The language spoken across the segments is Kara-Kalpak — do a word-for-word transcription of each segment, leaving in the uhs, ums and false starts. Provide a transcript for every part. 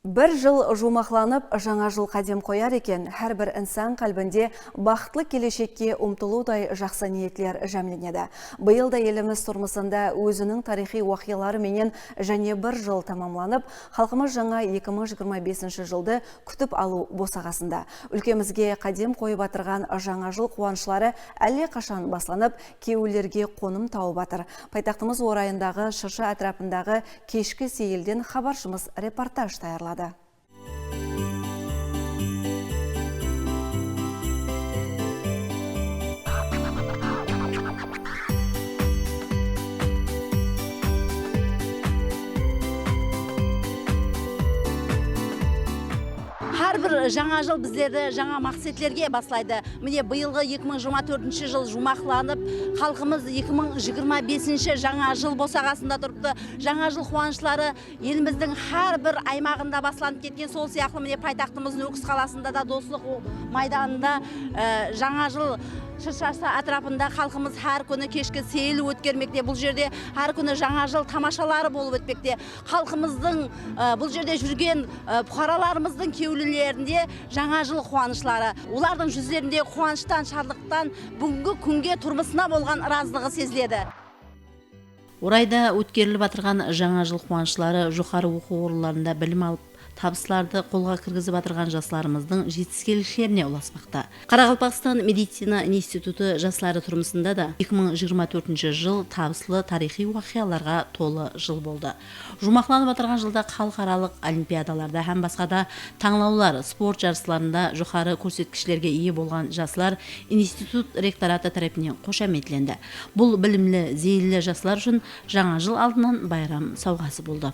Bir jıl juwmaqlanıp, jańa jıl qádem qoyar eken, hár bir insan qálbinde baxıtlı keleshekke umtılıwday jaqsı niyetler jámlenedi. Bıyıl da elimiz turmısında óziniń tariyxıy waqıyaları menen jáne bir jıl tamamlanıp, xalqımız jańa eki mıń jigirma besinshi jıldı kútip alıw bosaǵasında. Úlkemizge qádem qoyıp atırǵan jańa jıl quwanıshları álle qashan baslanıp, kewillerge qonım tawıp atır. Paytaxtımız orayındaǵı Shırsha átirapındaǵı keshki seyilden xabarshımız reportaj tayarladı. Hár bir jańa jıl bizlerdi jańa maqsetlerge baslaydı. Mine, bıyılǵı eki mıń jigirma tórtinshi jıl juwmaqlanıp, xalqımız eki mıń jigirma besinshi jańa jıl bosaǵasında turıptı. Jańa jıl quwanıshları elimizdiń hár bir aymaǵında baslanıp ketken, sol sıyaqlı mine paytaxtımız Nókis qalasında da Doslıq o-, maydanında, e, jańa jıl Shırshası átirapında xalqımız hár kúni keshki seyil ótkermekte. Bul jerde hár kúni jańa jıl tamashaları bolıp ótpekte. Xalqımızdıń, e, bul jerde júrgen, e, puqaralarımızdıń kewillerinde jańa jıl quwanıshları, olardıń júzlerinde quwanıshtan, shadlıqtan búgingi kúnge turmısına bolǵan ırazılıǵı seziledi. Orayda ótkerilip atırǵan jańa jıl quwanıshları joqarı oqıw orınlarında bilim alıp, tabıslardı qolǵa kirgizip atırǵan jaslarımızdıń jetiskenliklerine ulaspaqta. Qaraqalpaqstan medicina institutı jasları turmısında da eki mıń jigirma tórtinshi jıl tabıslı tariyxıy waqıyalarǵa tolı jıl boldı. Juwmaqlanıp atırǵan jılda xalıqaralıq olimpiadalarda hám basqa da tańlawlar, sport jarıslarında joqarı kórsetkishlerge iye bolǵan jaslar institut rektoratı tárepinen xoshametlendi. Bul bilimli, zeyinli jaslar ushın jańa jıl aldınan bayram sawǵası boldı.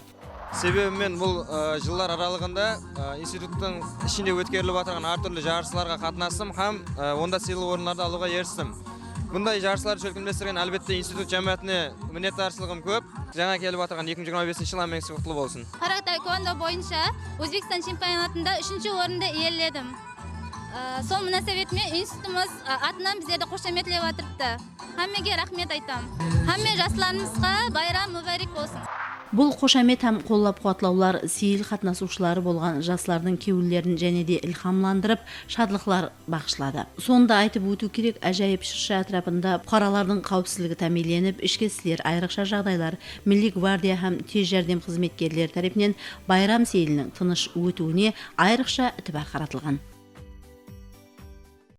Sebebi men bul, ı, jıllar aralıǵında, ı, instituttıń ishinde ótkerilip atırǵan hár túrli jarıslarǵa qatnastım hám, ı, onda sıylı orınlardı alıwǵa eristim. Bunday jarıslardı shólkemlestirgen, álbette, institut jámáátine minnetdarshılıǵım kóp. Jańa kelip atırǵan eki mıń jigirma besinshi jıl hámmeńizge qutlı bolsın. Para taekwondo boyınsha Ózbekstan chempionatında úshinshi orındı iyeledim. Aa, sol múnásibet menen institutımız, aa, atınan bizlerdi xoshametlep atırıptı. Hámmege raxmet aytam. Hámme jaslarımızǵa bayram múbárek bolsın. Bul xoshamet hám qollap-quwatlawlar seyil qatnasıwshıları bolǵan jaslardıń kewillerin jáne de ilhamlandırıp, shadlıqlar baǵıshladı. Sonı da aytıp ótiw kerek, ájayıp Shırsha átirapında puqaralardıń qáwipsizligi támiyinlenip, ishki isler, ayrıqsha jaǵdaylar, Milliy gvardiya hám tez járdem xızmetkerleri tárepinen bayram seyiliniń tınısh ótiwine ayrıqsha itibar qaratılǵan.